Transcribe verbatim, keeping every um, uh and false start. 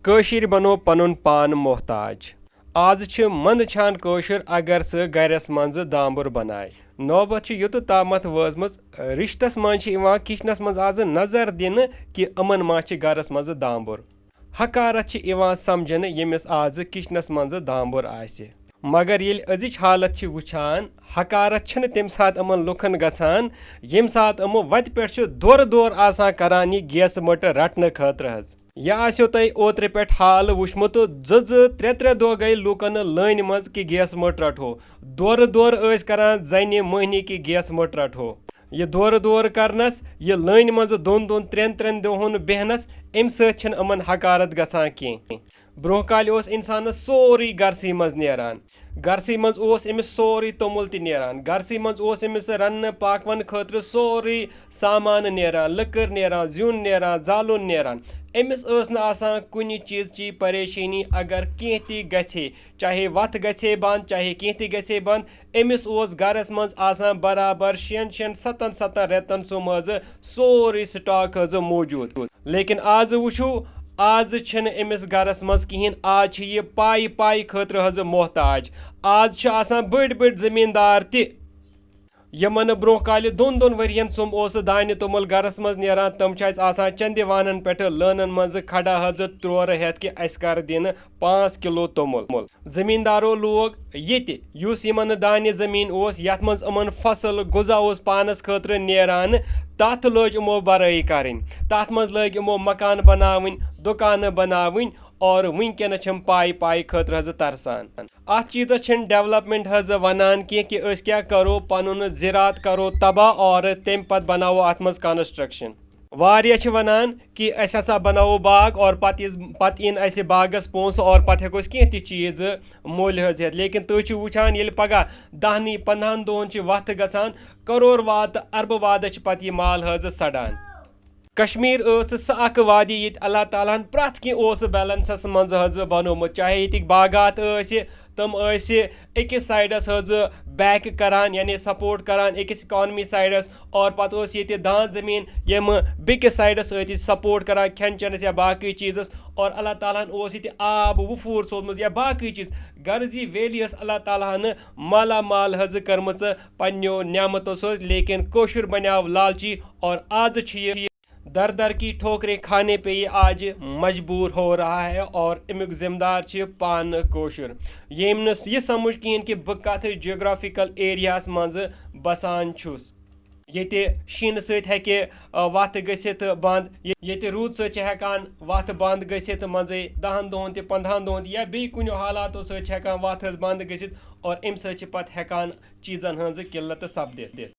کٲشِر بنو پنُن پان محتاج۔ آز چھِ منٛدچھان کٲشُر اگر سُہ گرس منٛز دامبُر بنایہِ۔ نوبت چھِ یوٚتُ تامتھ وٲژمٕژ، رشتس منٛز چھِ یِوان کچنس منٛز آز نظر دِنہٕ کہِ یِمن ما چھِ گرس منٛز دامبُر۔ حقارت چھِ یِوان سمجھنہٕ ییٚمِس آز کچنس منٛز دامبُر آسہِ۔ مگر ییٚلہِ أزِچ حالت چھِ وٕچھان، حقارت چھِنہٕ تَمہِ ساتہٕ یِمن لُکن گژھان، ییٚمہِ ساتہٕ یِمو وتہِ پٮ۪ٹھ چھِ دورٕ دورٕ آسان کران یہِ گیسہٕ مٔٹ رٹنہٕ خٲطرٕ حظ۔ یہِ آسیو تۄہہِ اوترٕ پٮ۪ٹھ حال وٕچھمُت، زٕ زٕ ترٛےٚ ترٛےٚ دۄہ گٔے لوٗکن لٲنہِ منٛز کہِ گیسہٕ مٔٹ رٹہو۔ دورٕ دورٕ ٲسۍ کران زنہِ مٔہنی کہِ گیسہٕ مٔٹ رٹہو۔ یہِ دورٕ دورٕ کرنس، یہِ لٲنہِ منٛز دۄن دۄن ترٛٮ۪ن ترٛٮ۪ن دۄہن بیہنس، امہِ سۭتۍ چھنہٕ یِمن حقارت گژھان کینٛہہ۔ برونٛہہ کالہِ اوس انسانس سورُے گرسٕے منٛز نیران۔ گرسٕے منٛز اوس أمِس سورُے توٚمُل تہِ نیران، گرسٕے منٛز اوس أمِس رننہٕ پاکوَن خٲطرٕ سورُے سامان نیران، لٔکٕر نیران، زیُن نیران، زالُن نیران۔ أمِس ٲس نہٕ آسان کُنہِ چیٖزچی پریشٲنی، اگر کینٛہہ تہِ گژھِ ہے، چاہے وَتھ گژھِ ہے بنٛد، چاہے کینٛہہ تہِ گژھِ ہے بنٛد، أمِس اوس گرس منٛز آسان برابر شٮ۪ن، شٮ۪ن، ستن، ستن رٮ۪تن سُم حظ سورُے stock حظ موجود۔ لیکن آز وٕچھِو، آز چھِنہٕ أمِس گرس منٛز کِہیٖنۍ، آز چھِ یہِ پایہِ پایہِ خٲطرٕ حظ محتاج۔ آز چھِ آسان بٔڑۍ بٔڑۍ زٔمیٖندار تہِ، یِمن نہٕ برونٛہہ کالہِ دۄن دۄن ؤرین سُم اوس دانہِ توٚمُل گرس منٛز نیران، تِم چھِ اَسہِ آسان چندِ وانن پٮ۪ٹھ لٲنن منٛز کھڑا حظ ترورٕ ہٮ۪تھ کہِ اَسہِ کر دِنہٕ پانٛژھ کِلوٗ توٚمُل۔ زٔمیٖندارو لوگ ییٚتہِ، یُس یِمن نہٕ دانہِ زٔمیٖن اوس، یَتھ منٛز یِمن فصل غذا اوس پانس خٲطرٕ نیران، تَتھ لٲج یِمو بَرٲیی کَرٕنۍ۔ تَتھ منٛز لٲگۍ یِمو مکان بَناوٕنۍ، دُکانہٕ بَناوٕنۍ، اور وٕنکیٚنَس چھِ یِم پایہِ پایہِ خٲطرٕ حظ ترسان۔ اَتھ چیٖزَس چھِنہٕ development حظ وَنان کینٛہہ کہِ أسۍ کیٛاہ کَرو، پَنُن زِراعت کَرو تباہ اور تَمہِ پَتہٕ بَناوو اَتھ منٛز construction۔ واریاہ چھِ وَنان کہِ أسۍ ہسا بناوو باغ اور پتہٕ یِس، پتہٕ یِن اسہِ باغس پونٛسہٕ اور پتہٕ ہٮ۪کو أسۍ کینٛہہ تہِ چیٖز مٔلۍ حظ ہٮ۪تھ۔ لیکن تُہۍ چھِو وٕچھان، ییٚلہِ پگاہ دہنٕے پندہن دۄہن چھِ وتھ گژھان، کرور واد تہٕ اربہٕ وادس چھِ پتہٕ یہِ مال حظ سڑان۔ کشمیر ٲس سۄ اکھ وادی ییٚتہِ اللہ تعالیٰ ہن پرٛٮ۪تھ کینٛہہ اوس balanceس منٛز حظ بنوومُت، چاہے ییٚتِکۍ باغات ٲسۍ، تِم ٲسۍ أکِس sideس حظ back کران، یعنی support کران أکِس economy sideس، اور پتہٕ اوس ییٚتہِ دان زٔمیٖن ییٚمہِ بیٚکِس sideس ٲسۍ support کران کھٮ۪ن چٮ۪نس یا باقٕے چیٖزس، اور اللہ تعالیٰ ہن اوس ییٚتہِ آب وُفوٗر سوزمُت یا باقٕے چیٖز۔ غرض یہِ valley ٲس اللہ تعالیٰ ہن مالا مال حظ کٔرمٕژ پننیو نعمتو سۭتۍ، لیکن کٲشُر بنیو لالچی اور آز چھِ یہِ در در کی ٹھوکریں کھانے پہ یہ آج مجبور ہو رہا ہے اور امیُک ذمہ دار چھِ پانہٕ کٲشُر، ییٚمۍ نہٕ یہِ سمجھ کِہیٖنۍ کہِ بہٕ کتھ geographical areaہس منٛز بسان چھُس۔ ییٚتہِ شیٖنہٕ سۭتۍ ہیٚکہِ، آ، وَتھ گٔژھِتھ بنٛد، یے-، ییٚتہِ روٗد سۭتۍ چھِ ہٮ۪کان وَتھ بنٛد گٔژھِتھ منٛزٕے دَہَن دۄہَن تہِ، پنٛدہَن دۄہَن تہِ، یا بیٚیہِ کُنہِ حالاتو سۭتۍ چھِ ہٮ۪کان وَتھ حظ بنٛد گٔژھِتھ، اور اَمہِ سۭتۍ چھِ پَتہٕ ہٮ۪کان چیٖزَن ہٕنٛز قِلت سَپدِتھ۔